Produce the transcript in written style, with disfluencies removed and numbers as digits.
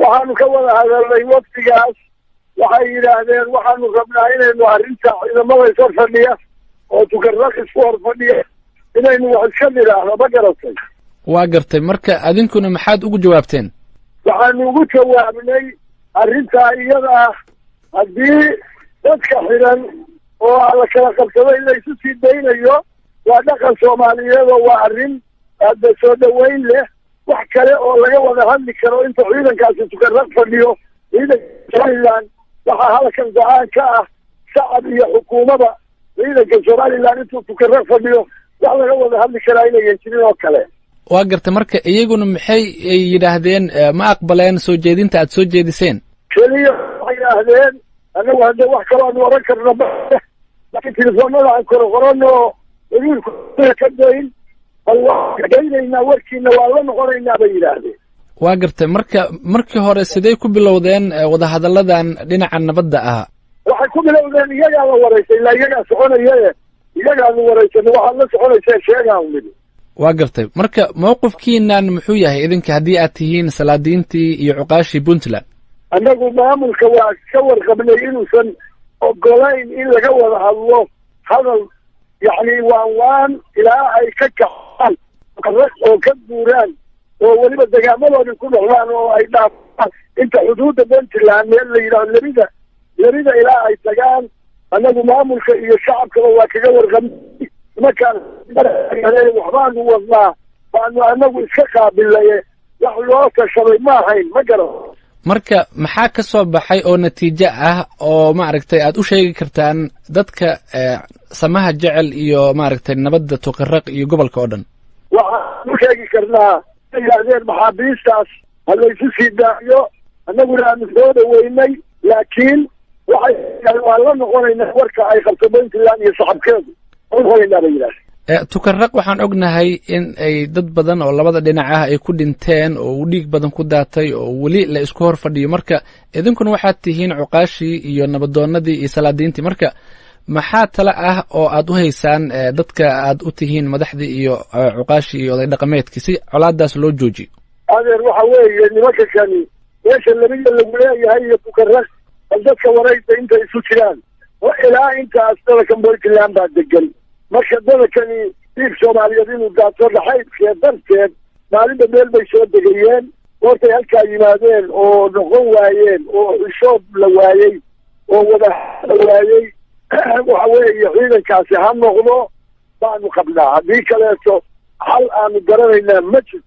Waxaanu ka wada hadalnay wafdigaas. Waxay yidhaahdeen waxaanu rabnaa inaynu arrinta ciidamada is hor fadhiya oo Tukaraq isku hor fadhiya inaynu wax iska nidhaahno, ma garatay? Waa gartay. Marka adinkuna maxaad ugu jawaabteen? Waxaanu ugu jawaabnay arrintaa iyada ah, haddii dadka xiran oo la kala qabsaday la isu sii daynayo, waa dhaqan Soomaaliyeed oo waa arrin hadda soo dhaweyn leh. Wax kale oo laga wada hadli karo inta ciidankaasi Tukaraq fadhiyo, ciidanka Somaliland waxaa halkan go-aan ka ah shacab iyo xukuumada, ciidanka Somaliland intuu Tukaraq fadhiyo wax laga wada hadli karaa inayan jirin oo kale. Waa gartay. Marka iyaguna maxay ay yidhaahdeen? Ma aqbaleen soo jeedinta aad soo jeediseen? Keliya waxay yidhaahdeen, annagu hadde wax kaloo aanu oran karno, laakiin telefoonada aan koro qorano xiriirku ka dayn, bal waan gaynaynaa, warkiina waa la noqonaynaa, bay yidhaahdeen. Waa gartay. Marka markii hore sidey ku bilowdeen wadahadalladan dhinaca nabadda ah? Waxay ku bilowdeen iyagaa la waraysay, ilaa iyagaa soconayae, iyagaanu waraysana, waxaad la soconaysee sheegaan nidhi. Waa gartay. Marka mawqifkiinan muxuu yahay idinka, haddii aad tihiin salaadiintii iyo cuqaashii Puntland? Annagu maamulka waa ka warqabnay inuusan ogolayn in laga wada hadlo hadal, yacni waan waan ilaa ay ka kacaan oo ka guuraan oo weliba degaamadoodii ku noqdaan oo ay dhaafaan inta xuduudda Puntland meel la yidhahdo Lebida, Lebida ilaa ay tagaan. Annagu maamulka iyo shacabkaba waa kaga warqabnay. Nimankaan waxbaanu wadnaa baanu anagu iska qaabilaye, wax loo tashaday ma ahayn, ma garan. Marka maxaa ka soo baxay oo natiijo ah oo maaragtay aad u sheegi kartaan dadka samaha jecel iyo maaragtay nabadda Tukaraq iyo gobolka oo dhan? Waxaan u sheegi karnaa ay yidhaahdeen maxaabiistaas ha laysu sii daayo, annaguna aanu soo dhaweynay, laakiin waxay waan la noqonaynaa warka ay qabto Puntland iyo shacabkeedu noqonaynaa, bay yidhahdeen. Tukaraq waxaan ognahay in ay dad badan oo labada dhinac ah ay ku dhinteen oo uu dhiig badan ku daatay oo weli la isku hor fadhiyo. Marka idinkuna waxaad tihiin cuqaashii iyo nabadoonadii iyo salaadiintii. Marka maxaa tale ah oo aad u haysaan dadka aad u tihiin madaxdii iyo cuqaashii iyo oday dhaqameedkii si colaadaas loo joojiyo? Adeer, waxa weeye nimanka kani meesha Labida lagu leeyahay iyo Tukaraq bal dadka waraysa intay isu jiraan ilaa intaas dadakan Puntland baa degan. Marka dadakani dhiig Soomaaliyeed inuu daato dhaxaybkee darteed maalinba meel bay soo degayeen. Goortay halkaa yimaadeen oo noqon waayeen oo xishoob la waayey oo wada la waayey, waxa weeye ciidankaasi ha noqdo baanu qabnaa. Haddii kaleeto xal aanu garanaynaa ma jirto.